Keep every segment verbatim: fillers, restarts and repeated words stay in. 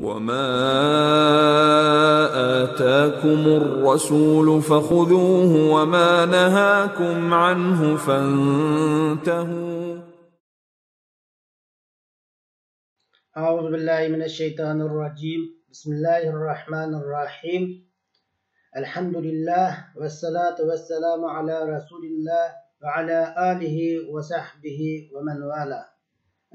وما آتاكم الرسول فخذوه وما نهاكم عنه فانتهوا. أعوذ بالله من الشيطان الرجيم. بسم الله الرحمن الرحيم. الحمد لله والصلاة والسلام على رسول الله وعلى آله وصحبه ومن والاه.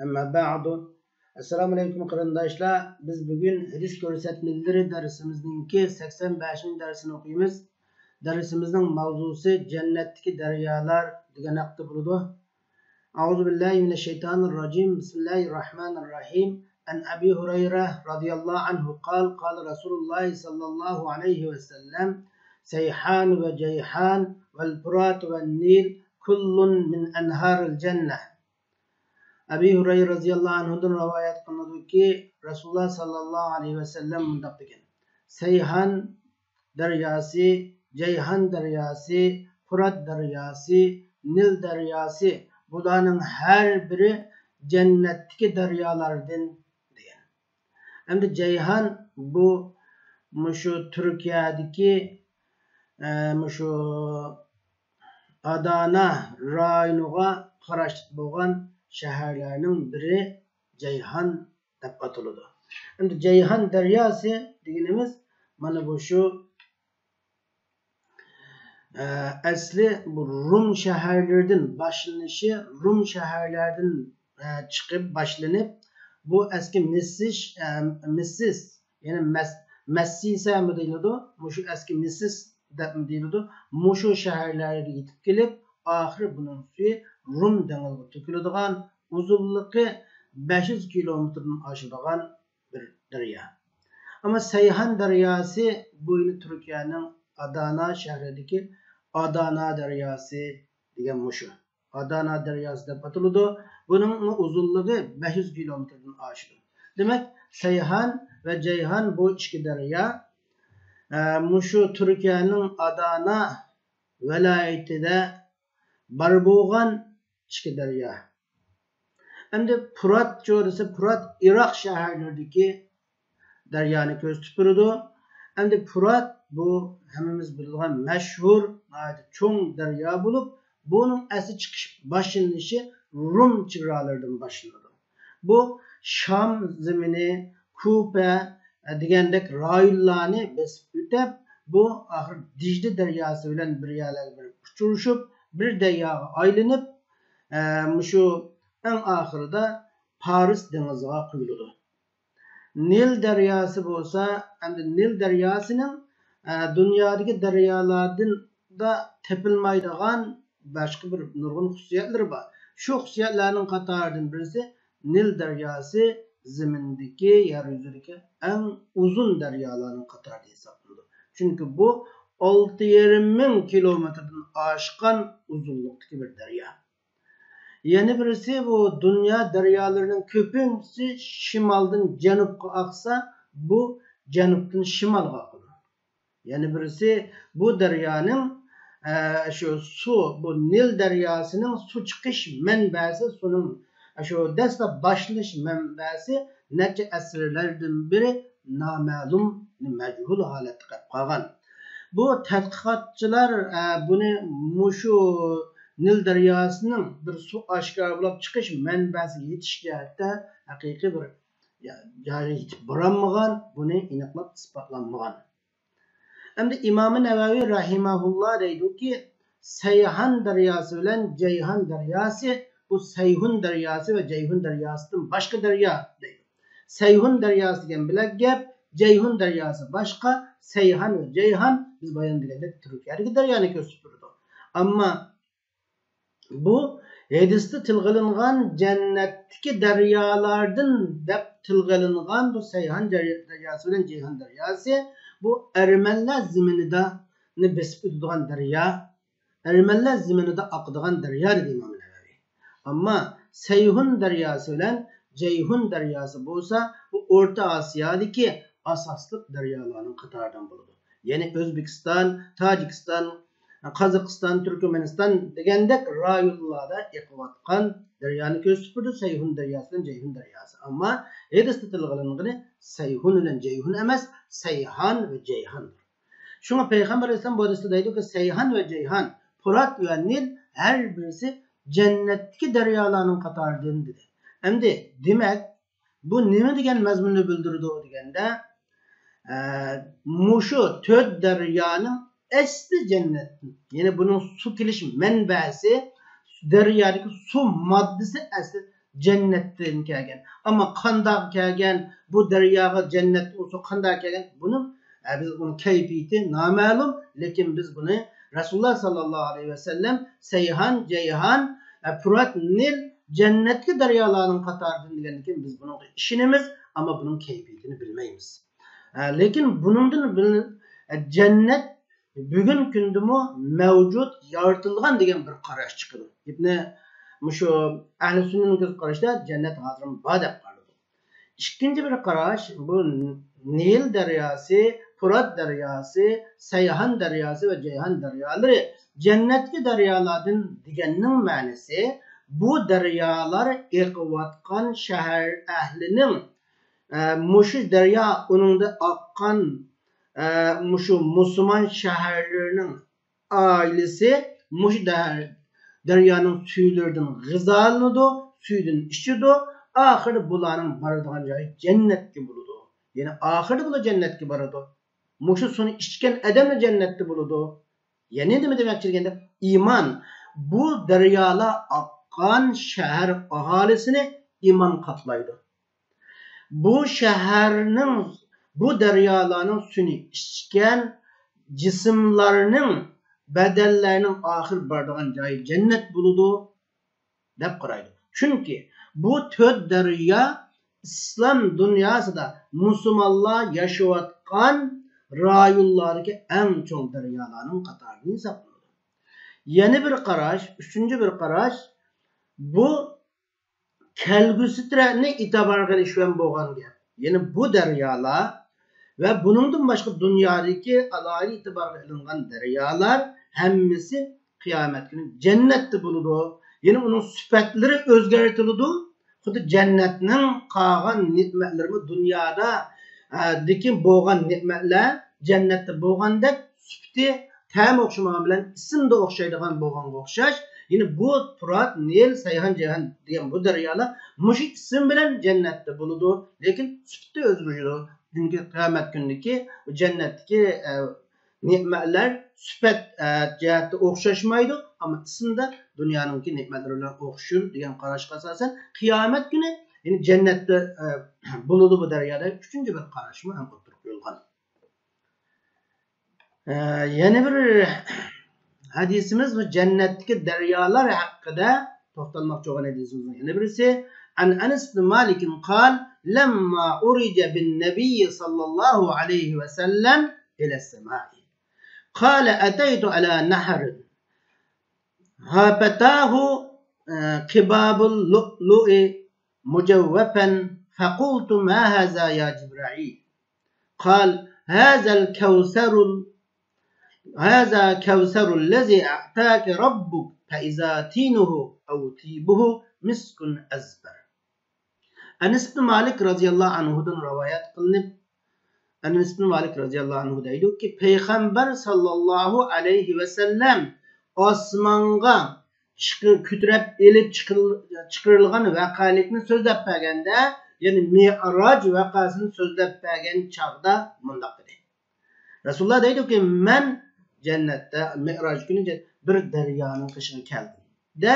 أما بعد. ئەسسالامۇ ئەلەيكۇم قېرىنداشلار. بىز بۈگۈن ھەدىس كۆرسەتمىلىرى دەرسىمىزنىڭكى سەكسەن بەشىنچى دەرسىنى ئوقۇيمىز. دەرسىمىزنىڭ ماۋزۇسى جەننەتتىكى دەريالار دېگەن ھەقتە بولىدۇ. أعوذ بالله من الشيطان الرجيم. بسم الله الرحمن الرحيم. عن أبي هريرة رضي الله عنه قال، قال رسول الله صلى الله عليه وسلم، سيحان وجيحان والفرات والنيل كل من أنهار الجنة. ئەبى ھۇرەيرە رەزىياللاھۇ ئەنھۇدىن رىۋايەت قىلىنىدۇكى، رەسۇلۇللا ساللاللاھۇ ئەلەيھى ۋەسەللەم مۇنداق دېگەن: سەيھان دەرياسى، جەيھان دەرياسى، پۇرات دەرياسى، نىل دەرياسى، بۇلارنىڭ ھەر بىرى جەننەتتىكى دەريالاردىن دېگەن. ئەمدى جەيھان بۇ مۇشۇ تۈركىيەدىكى، ئە، مۇشۇ ئادانا رايونىغا قاراشلىق بولغان شەھەرلەرنىڭ بىرى جەيھان دەپ ئاتىلىدۇ. ئەمدى جەيھان دەرياسى دېگىنىمىز مانا بۇ شۇ، ئە، ئەسلى بۇ رۇم شەھەرلىرىدىن باشلىنىشى، رۇم شەھەرلەردىن، ئە، چىقىپ باشلىنىپ، بۇ ئەسكى مىسىش، ئە، مىسىس، يەنى مەس-، مەسسىسەمۇ دېيىلىدۇ، مۇشۇ ئەسكى مىسىس دەپمۇ دېيىلىدۇ. مۇشۇ شەھەرلەرگە يېتىپ كېلىپ، ئاخىرى بۇنىڭ سۈيى رۇم دېڭىزىغا تۆكۈلىدىغان، ئۇزۇنلۇقى بەش يۈز كىلومېتىردىن ئاشىدىغان بىر دەريا. ئەمما سەيھان دەرياسى بويىنى تۈركىيەنىڭ ئادانا شەھىرىدىكى ئادانا دەرياسى دېگەن مۇشۇ. ئادانا دەرياسى دەپ ئاتىلىدۇ. بۇنىڭ ئۇزۇنلۇقى بەش يۈز كىلومېتىردىن ئاشىدۇ. دېمەك، سەيھان ۋە جەيھان بۇ ئىككى دەريا، ئە، مۇشۇ تۈركىيەنىڭ ئادانا ۋىلايىتىدە بار بولغان ئىككى دەريا. ئەمدى پۇرات چۆرىسى، پۇرات ئىراق شەھەرلىرىدىكى دەريانى كۆرسىتىپ بېرىدۇ. ئەمدى پۇرات بۇ ھەممىمىز بىلىدىغان مەشھۇر، ناھايىتى چوڭ دەريا بولۇپ، بۇنىڭ ئەسلى چىقىش، باشلىنىشى رۇم چېگرالىرىدىن باشلىنىدۇ. بۇ شام زېمىنى، كۇپە، ئە، دېگەندەك رايونلارنى بېسىپ ئۆتۈپ، بۇ ئاخىر دىجلە دەرياسى بىلەن بىر يەرلەرگە بېرىپ ئۇچرىشىپ، بىر دەرياغا ئايلىنىپ، ئە، مۇشۇ ئەڭ ئاخىرىدا پارس دېڭىزىغا قۇيۇلىدۇ. نىل دەرياسى بولسا، ئەمدى نىل دەرياسىنىڭ، ئە، دۇنيادىكى دەريالاردىن دا تېپىلمايدىغان باشقا بىر نۇرغۇن خۇسۇسىيەتلىرى بار. شۇ خۇسۇسىيەتلەرنىڭ قاتارىدىن بىرسى، نىل دەرياسى زېمىندىكى، يەر يۈزىدىكى ئەڭ ئۇزۇن دەريالارنىڭ قاتارىدا ھېسابلىنىدۇ. چۈنكى بۇ ئالتە يېرىم مىڭ كىلومېتىردىن ئاشقان ئۇزۇنلۇقتىكى بىر دەريا. يەنە بىرسى، بۇ دۇنيا دەريالىرىنىڭ كۆپىنچىسى شىمالدىن جەنۇبقا ئاقسا، بۇ جەنۇبتىن شىمالغا ئاقىدۇ. يەنە بىرسى، بۇ دەريانىڭ، ئە، شۇ سۇ، بۇ نىل دەرياسىنىڭ سۇ چىقىش مەنبەسى، سۇنىڭ، ئە، شۇ دەسلەپ باشلىنىش مەنبەسى نەچچە ئەسىرلەردىن بېرى نامەلۇم، مەجھۇل ھالەتتە قېلىپ قالغان. بۇ تەتقىقاتچىلار، ئە، بۇنى مۇشۇ نىل دەرياسىنىڭ بىر سۇ ئاشكارا بولۇپ چىقىش مەنبەسىگە يېتىش جەھەتتە ھەقىقىي بىر، يا، جايىغا يېتىپ بارالمىغان، بۇنى ئېنىقلاپ ئىسپاتلانمىغان. ئەمدى ئىمام نەۋەۋى رەھىمەھۇللا دەيدۇكى، سەيھان دەرياسى بىلەن جەيھان دەرياسى، بۇ سەيھۇن دەرياسى ۋە جەيھۇن دەرياسىدىن باشقا دەريا دەيدۇ. سەيھۇن دەرياسى دېگەن بىلەك گەپ، جەيھۇن دەرياسى باشقا، سەيھان ۋە جەيھان بىز بايان دېگەندەك تۈركىيەدىكى دەريانى كۆرسىتىپ تۇرىدۇ. ئەمما بۇ ھەدىستە تىلغا ئېلىنغان جەننەتتىكى دەريالاردىن دەپ تىلغا ئېلىنغان بۇ سەيھان دەريا-، دەرياسى بىلەن جەيھان دەرياسى بۇ ئەرمەنلەر زېمىنىدا بېسىپ ئۆتىدىغان دەريا، ئەرمەنلەر زېمىنىدا ئاقىدىغان دەريا دېدى ئىمام نەۋەۋى. ئەمما سەيھۇن دەرياسى بىلەن جەيھۇن دەرياسى بولسا بۇ ئورتا ئاسىيادىكى ئاساسلىق دەريالارنىڭ قاتارىدىن بولىدۇ. يەنى ئۆزبېكىستان، تاجىكىستان، قازاقىستان، تۈركمەنىستان دېگەندەك رايونلاردا ئېقىۋاتقان دەريانى كۆرسىتىپ بېرىدۇ، سەيھۇن دەرياسى بىلەن جەيھۇن دەرياسى. ئەمما ھەدىستە تىلغا ئېلىنغىنى سەيھۇن بىلەن جەيھۇن ئەمەس، سەيھان ۋە جەيھاندۇر. شۇڭا پەيغەمبەر ئەلەيھىسسالام بۇ ھەدىستە دەيدۇكى، سەيھان ۋە جەيھان، پۇرات ۋە نىل ھەر بىرسى جەننەتتىكى دەريالارنىڭ قاتارىدىن دېدى. ئەمدى دېمەك، بۇ نېمە دېگەن مەزمۇننى بىلدۈرىدۇ دېگەندە، ئە، مۇشۇ تۆت دەريانىڭ ئەسلى جەننەتتىن، يەنى بۇنىڭ سۇ كېلىش مەنبەسى، دەريادىكى سۇ ماددىسى ئەسلى جەننەتتىن كەلگەن. ئەمما قانداق كەلگەن، بۇ دەرياغا جەننەتتىن سۇ قانداق كەلگەن، بۇنىڭ، ئە، بىز ئۇنىڭ كەيپىيىتى نامەلۇم، لېكىن بىز بۇنى رەسۇلۇللا ساللاللاھۇ ئەلەيھى ۋەسەللەم سەيھان، جەيھان، ئە، پۇرات، نىل جەننەتتىكى دەريالارنىڭ قاتارىدىن دېگەندىن كېيىن بىز بۇنىڭغا ئىشىنىمىز، ئەمما بۇنىڭ كەيپىيىتىنى بىلمەيمىز. ئە، لېكىن بۇنىڭدىن بىل-، ئە، جەننەت بۈگۈنكى كۈندىمۇ مەۋجۇت، يارىتىلغان دېگەن بىر قاراش چىقىدۇ. ئىبنى، مۇشۇ ئەھلى سۈننىنىڭ كۆز قارىشىدا جەننەت ھازىرمۇ بار دەپ قارىلىدۇ. ئىككىنچى بىر قاراش، بۇ نىل دەرياسى، پۇرات دەرياسى، سەيھان دەرياسى ۋە جەيھان دەريالىرى جەننەتتىكى دەريالاردىن دېگەننىڭ مەنىسى، بۇ دەريالار ئېقىۋاتقان شەھەر ئەھلىنىڭ، ئە، مۇشۇ دەريا ئۇنىڭدا ئاققان، ئە، مۇشۇ مۇسۇلمان شەھەرلىرىنىڭ ئائىلىسى مۇشۇ دە-، دەريانىڭ سۈيلىرىدىن غىزالىنىدۇ، سۈيىدىن ئىچىدۇ. ئاخىرى بۇلارنىڭ بارىدىغان جايى جەننەتكە بولىدۇ. يەنى ئاخىرىدا بۇلار جەننەتكە بارىدۇ. مۇشۇ سۇنى ئىچكەن ئادەملا جەننەتتە بولىدۇ. يەنى نېمە دېمەكچى دېگەندە، ئىمان. بۇ دەريالار ئاققان شەھەر ئاھالىسىنى ئىمان قاپلايدۇ. بۇ شەھەرنىڭ، بۇ دەريالارنىڭ سۈيىنى ئىچكەن جىسىملارنىڭ، بەدەنلەرنىڭ ئاخىر بارىدىغان جايى جەننەت بولىدۇ، دەپ قارايدۇ. چۈنكى بۇ تۆت دەريا ئىسلام دۇنياسىدا مۇسۇلمانلار ياشاۋاتقان رايونلاردىكى ئەڭ چوڭ دەريالارنىڭ قاتارىدىن ھېسابلىنىدۇ. يەنە بىر قاراش، ئۈچىنچى بىر قاراش، بۇ كەلگۈسىدىكىنى ئېتىبارغا ئېلىش بىلەن بولغان گەپ. يەنى بۇ دەريالار ۋە بۇنىڭدىن باشقا دۇنيادىكى ئالاھىدە ئېتىبارغا ئېلىنغان دەريالار ھەممىسى قىيامەت كۈنى جەننەتتە بولىدۇ. يەنى ئۇنىڭ سۈپەتلىرى ئۆزگەرتىلىدۇ. خۇددى جەننەتنىڭ قالغان نېمەتلىرىمۇ دۇنيادا، ئە، دىكى بولغان نېمەتلەر جەننەتتە بولغاندەك سۈپىتى، تەمى ئوخشىمىغان بىلەن ئىسمى دە ئوخشايدىغان بولغانغا ئوخشاش، يەنى بۇ پۇرات، نىل، سەيھان، جەيھان دېگەن بۇ دەريالار مۇشۇ ئىسىم بىلەن جەننەتتە بولىدۇ، لېكىن سۈپىتى ئۆزگىرىدۇ. چۈنكى قىيامەت كۈنىدىكى بۇ جەننەتتىكى، ئە، نېمەتلەر سۈپەت، ئە، جەھەتتە ئوخشاشمايدۇ، ئەمما ئىسىمدە دۇنيانىڭكى نېمەتلىرى بىلەن ئوخشىشىدۇ دېگەن قاراشقا ئاساسەن، قىيامەت كۈنى، يەنى جەننەتتە، ئە، بولىدۇ بۇ دەريا دەپ ئۈچىنچى بىر قاراشمۇ ھەم ئوتتۇرىغا قويۇلغان. ئە، يەنە بىر ھەدىسىمىز بۇ جەننەتتىكى دەريالار ھەققىدە توختالماقچى بولغان ھەدىسىمىزنىڭ يەنە بىرسى، عن أنس بن مالك قال: لما عرج بالنبي صلى الله عليه وسلم إلى السماء، قال: أتيت على نهر هافتاه، آه، قباب اللؤلؤ مجوفا، فقلت: ما هذا يا جبرائيل؟ قال: هذا الكوثر، هذا كوثر الذي أعطاك ربك، فإذا طينه أو طيبه مسك أزفر. ئەنەس ئىبن مالىك رەزىياللاھۇ ئەنھۇدىن رىۋايەت قىلىنىپ، ئەنەس ئىبن مالىك رەزىياللاھۇ ئەنھۇ دەيدۇكى، پەيغەمبەر ساللاللاھۇ ئەلەيھى ۋەسەللەم ئاسمانغا چىقى-، كۆتۈرۈپ ئېلىپ چىقىل-، چىقىرىلغان ۋەقەلىكنى سۆزلەپ بەرگەندە، يەنى مىئراج ۋەقەسىنى سۆزلەپ بەرگەن چاغدا مۇنداق دېدى. رەسۇلۇللا دەيدۇكى، مەن جەننەتتە مىئراج كۈنى جە-، بىر دەريانىڭ قېشىغا كەلدىم. دە،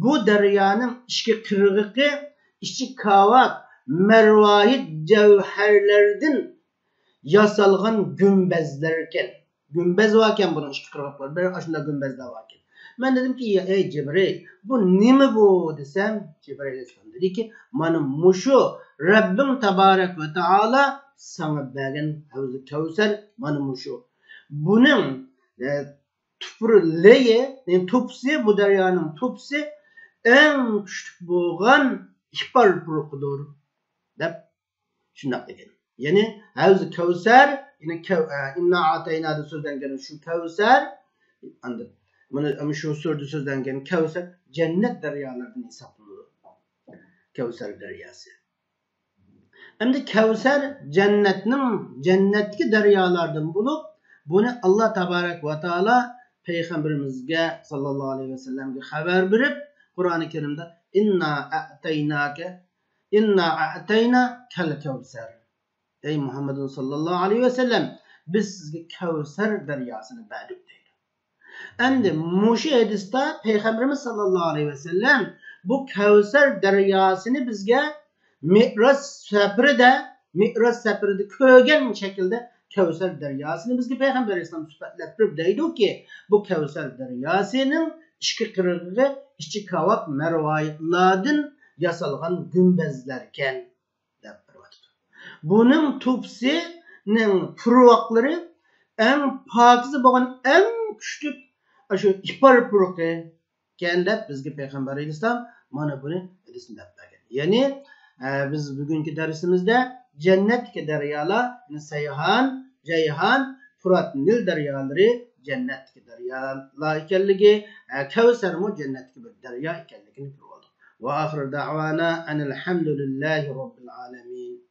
بۇ دەريانىڭ ئىچكى قىرغىقى، ئىچى كاۋاپ، مەرۋايىت جەۋھەرلەردىن ياسالغان گۈمبەزلەركەن. گۈمبەز باركەن بۇنىڭ ئىچكى قىرغىقلىرى، بىر ئاشۇنداق گۈمبەزلەر باركەن. مەن دېدىمكى، يا، ئەي جىبرىل، بۇ نېمە بۇ؟ دېسەم، جىبرىل ئەلەيھىسسالام دېدىكى، مانا مۇشۇ رەببىڭ تابارەك ۋە تائالا ساڭا بەرگەن ھەۋزى كەۋسەر مانا مۇشۇ. بۇنىڭ، ئە، تۇپرا-، لېيى، يەنى توپىسى، بۇ دەريانىڭ توپىسى ئەڭ كۈچلۈك بولغان ئىپار پۇرىقىدۇر، دەپ شۇنداق دېگەن. يەنى ھەۋزى كەۋسەر، يەنى كەۋ-، ئە، ئىننا ئاتەينادا سۆزلەنگەن شۇ كەۋسەر، ئاندىن مانا شۇ سۈرىدە سۆزلەنگەن كەۋسەر جەننەت دەريالىرىدىن ھېسابلىنىدۇ. كەۋسەر دەرياسى. ئەمدى كەۋسەر جەننەتنىڭ، جەننەتتىكى دەريالاردىن بولۇپ، بۇنى ئاللا تابارەك ۋە تائالا پەيغەمبىرىمىزگە ساللاللاھۇ ئەلەيھى ۋەسەللەمگە خەۋەر بېرىپ، قۇرئانى كەرىمدە، «ئىننا ئەئتەيناكە، ئىننا ئەئتەينا كەل كەۋسەر.» ئەي مۇھەممەدۇن ساللاللاھۇ ئەلەيھى ۋەسەللەم، بىز سىزگە كەۋسەر دەرياسىنى بەردۇق دەيدۇ. ئەمدى مۇشۇ ھەدىستە پەيغەمبىرىمىز ساللاللاھۇ ئەلەيھى ۋەسەللەم بۇ كەۋسەر دەرياسىنى بىزگە مىئراج سەپىرىدە، مىئراج سەپىرىدە كۆرگەن شەكىلدە كەۋسەر دەرياسىنى بىزگە پەيغەمبەر ئەلەيھىسسالام سۈپەتلەپ بېرىپ دەيدۇكى، بۇ كەۋسەر دەرياسىنىڭ ئىچكى قىرغىقى ئىچى كاۋاپ مەرۋايىتلاردىن ياسالغان گۈمبەزلەركەن، دەپ بېرىۋاتىدۇ. بۇنىڭ تۇپىسىنىڭ پۇرۋاقلىرى ئەڭ پاكىزە بولغان، ئەڭ كۈچلۈك ئاشۇ ئىپار پۇرىقى ئىكەن دەپ بىزگە پەيغەمبەر ئەلەيھىسسالام مانا بۇنى ھەدىسنى دەپ بەرگەن. يەنى، ئە، بىز بۈگۈنكى دەرسىمىزدە جەننەتتىكى دەريالار، يەنى سەيھان، جەيھان، پۇرات، نىل دەريالىرى جەننەتتىكى دەريالار ئىكەنلىكى، ئە، كەۋسەرمۇ جەننەتتىكى بىر دەريا ئىكەنلىكىنى كۆرۈۋالدۇق. وآخر دعوانا أن الحمد لله رب العالمين.